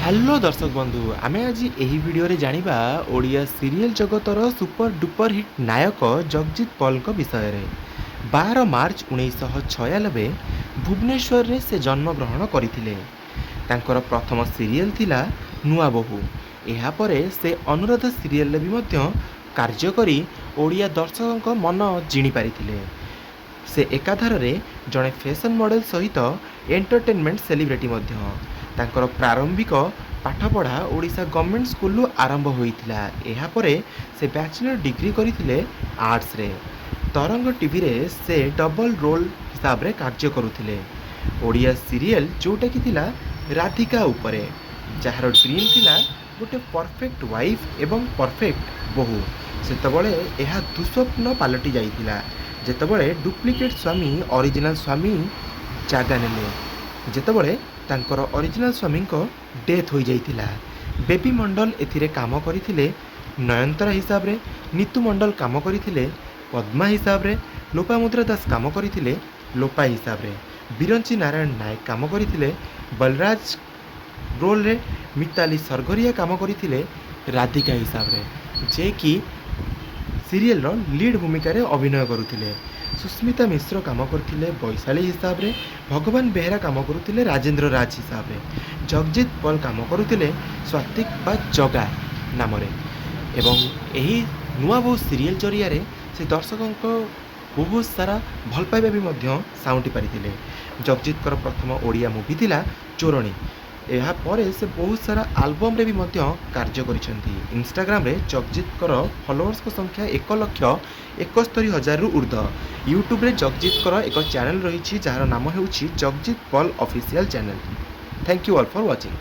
Hello ଦର୍ଶକ ବନ୍ଧୁ, ଆମେ ଆଜି ଏହି ଭିଡ଼ିଓରେ ଜାଣିବା ଓଡ଼ିଆ ସିରିଏଲ୍ ଜଗତର ସୁପର ଡୁପର ହିଟ୍ ନାୟକ ଜଗଜିତ ପଲ୍ଙ୍କ ବିଷୟରେ। 12 ମାର୍ଚ୍ଚ 1996 ଭୁବନେଶ୍ୱରରେ ସେ ଜନ୍ମଗ୍ରହଣ କରିଥିଲେ। ତାଙ୍କର ପ୍ରଥମ ସିରିଏଲ୍ ଥିଲା ନୂଆ ବୋହୂ। ଏହାପରେ ସେ ଅନୁରାଧା ସିରିଏଲ୍ରେ ବି ମଧ୍ୟ କାର୍ଯ୍ୟ କରି ଓଡ଼ିଆ ଦର୍ଶକଙ୍କ ମନ ଜିଣି ପାରିଥିଲେ। ସେ ଏକାଧାରରେ ଜଣେ ଫ୍ୟାସନ୍ ମଡ଼େଲ ସହିତ ଏଣ୍ଟରଟେନମେଣ୍ଟ ସେଲିବ୍ରିଟି ମଧ୍ୟ। ତାଙ୍କର ପ୍ରାରମ୍ଭିକ ପାଠପଢ଼ା ଓଡ଼ିଶା ଗଭର୍ଣ୍ଣମେଣ୍ଟ ସ୍କୁଲରୁ ଆରମ୍ଭ ହୋଇଥିଲା। ଏହାପରେ ସେ ବ୍ୟାଚଲର ଡିଗ୍ରୀ କରିଥିଲେ ଆର୍ଟ୍ସରେ। ତରଙ୍ଗ ଟିଭିରେ ସେ ଡବଲ ରୋଲ୍ ହିସାବରେ କାର୍ଯ୍ୟ କରୁଥିଲେ ଓଡ଼ିଆ ସିରିଏଲ୍ ଯେଉଁଟାକି ଥିଲା ରାଧିକା ଉପରେ, ଯାହାର ଡ୍ରିମ୍ ଥିଲା ଗୋଟେ ପରଫେକ୍ଟ ୱାଇଫ୍ ଏବଂ ପରଫେକ୍ଟ ବୋହୂ। ସେତେବେଳେ ଏହା ଦୁଃସ୍ୱପ୍ନ ପାଲଟି ଯାଇଥିଲା, ଯେତେବେଳେ ଡୁପ୍ଲିକେଟ୍ ସ୍ୱାମୀ ଅରିଜିନାଲ୍ ସ୍ୱାମୀ ଜାଗା ନେଲେ, ଯେତେବେଳେ ତାଙ୍କର ଅରିଜିନାଲ୍ ସ୍ୱାମୀଙ୍କ ଡେଥ୍ ହୋଇଯାଇଥିଲା। ବେବି ମଣ୍ଡଲ ଏଥିରେ କାମ କରିଥିଲେ ନୟନତାରା ହିସାବରେ, ନିତୁ ମଣ୍ଡଲ କାମ କରିଥିଲେ ପଦ୍ମା ହିସାବରେ, ଲୋପାମୁଦ୍ରା ଦାସ କାମ କରିଥିଲେ ଲୋପା ହିସାବରେ, ବିରଞ୍ଚି ନାରାୟଣ ନାୟକ କାମ କରିଥିଲେ ବଲରାଜ ରୋଲରେ, ମିତାଲି ସରଘରିଆ କାମ କରିଥିଲେ ରାଧିକା ହିସାବରେ, ଯେ କି ସିରିଏଲର ଲିଡ୍ ଭୂମିକାରେ ଅଭିନୟ କରୁଥିଲେ। ସୁସ୍ମିତା ମିଶ୍ର କାମ କରିଥିଲେ ବୈଶାଳୀ ହିସାବରେ, ଭଗବାନ ବେହେରା କାମ କରୁଥିଲେ ରାଜେନ୍ଦ୍ର ରାଜ ହିସାବରେ, ଜଗଜିତ ପଲ୍ କାମ କରୁଥିଲେ ସ୍ୱାତିକ ବା ଜଗା ନାମରେ। ଏବଂ ଏହି ନୂଆ ବୋହୂ ସିରିଏଲ୍ ଜରିଆରେ ସେ ଦର୍ଶକଙ୍କ ବହୁତ ସାରା ଭଲ ପାଇବା ବି ମଧ୍ୟ ସାଉଁଟି ପାରିଥିଲେ। ଜଗଜିତଙ୍କର ପ୍ରଥମ ଓଡ଼ିଆ ମୁଭି ଥିଲା ଚୋରଣୀ। ଏହାପରେ ସେ ବହୁତ ସାରା ଆଲବମ୍ରେ ବି ମଧ୍ୟ କାର୍ଯ୍ୟ କରିଛନ୍ତି। ଇନଷ୍ଟାଗ୍ରାମରେ ଜଗଜିତଙ୍କର ଫଲୋଅର୍ସଙ୍କ ସଂଖ୍ୟା 1,71,000ରୁ ଉର୍ଦ୍ଧ୍ୱ। ୟୁଟ୍ୟୁବରେ ଜଗଜିତଙ୍କର ଏକ ଚ୍ୟାନେଲ୍ ରହିଛି, ଯାହାର ନାମ ହେଉଛି Jagjit Paul official channel. Thank you all for watching.